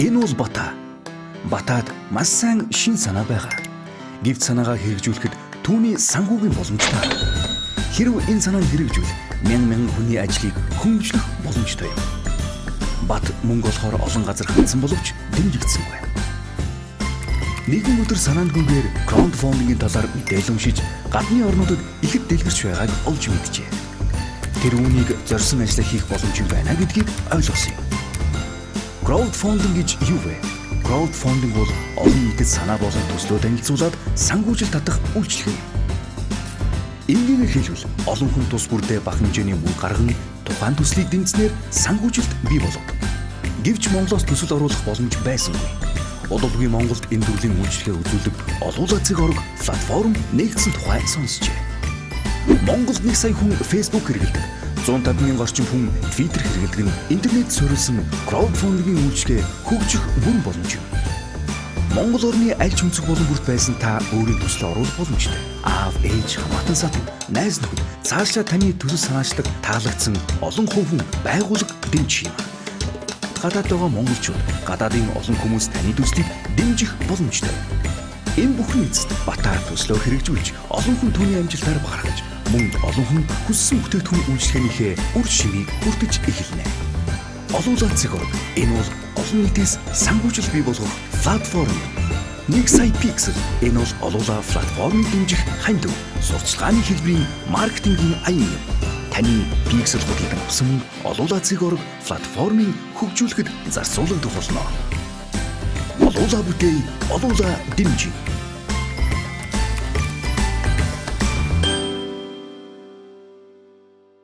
Энэ бол Бата. Батад маш сайн шин санаа байгаа. Гэвч санаагаа хэрэгжүүлэхэд түүний санхүүгийн боломжтой. Хэрв энэ санааг хэрэгжүүл мянган мянган хүний ажлыг хөнгөвжлөх боломжтой юм. Бат мөнгө олохоор олон газар хандсан боловч дэмжигдсэнгүй. Нэгэн өдөр санаандгүйгээр краудфандингийн талаар мэдээлэл уншиж гадны орнуудад ихэд дэлгэрч байгааг олж мэджээ. Тэр үүнийг зорьсон ажлаа хийх боломж байна гэдгийг ойлгосон юм. Краудфандинг гэж юу вэ? Краудфандинг бол олон нийтэд санаа болон төслөө танилцуулаад санхүүжил татах үйлчилгээ юм. Энгийнээр хэлбэл олон хүн тус бүрдээ бага хэмжээний мөнгө гарган тухайн төслийг дэмжсэнээр санхүүжилт бий болгодог. Гэвч Монголоос төсөл оруулах боломж байсангүй. Удалгүй Монголд энэ төрлийн үйлчилгээ үзүүлдэг олуулаа цэг орг платформ нэгдсэн тухай сонсчээ. Монголд 1 сая хүн Facebook хэрэглэдэг. 150 мянган орчим хүн Twitter хэрэглэдэг нь интернет суурилсан краудфандингийн үйлчилгээ хөгжих бүрэн боломж юм. Монгол орны аль ч өнцөг болон бүрт байсан та өөрийн төслөө оруулах боломжтой. Аав, ээж, хамаатан сатан, найз нөхөд цаашдаа таны төсөл санаачлаг таалагдсан олон хувь хүн байгууллага дэмжих юм. Гадаад байгаа монголчууд, гадаадын олон хүмүүс таны төслийг дэмжих боломжтой. Энэ бүхний эцэст Бата төслөө хэрэгжүүлж, олон хүн түүний амжилтаар бахархаж, мөн олон хүн хүссэн бүтээгдэхүүн үйлчилгээнийхээ үр шимийг хүртэж эхэлнэ. Олуулаа цэг орг. Энэ бол олон нийтээс санхүүжил бий болгох платформ юм. 1 сая пиксел. Энэ бол олуулаа платформыг дэмжих хандив, сурталчилгааны хэлбэрийн маркетингийн аян юм. Таны пиксел худалдан авсан мөнгө олуулаа цэг орг платформыг хөгжүүлэхэд зарцуулагдах болно. Олуулаа бүтээе, олуулаа дэмжиж.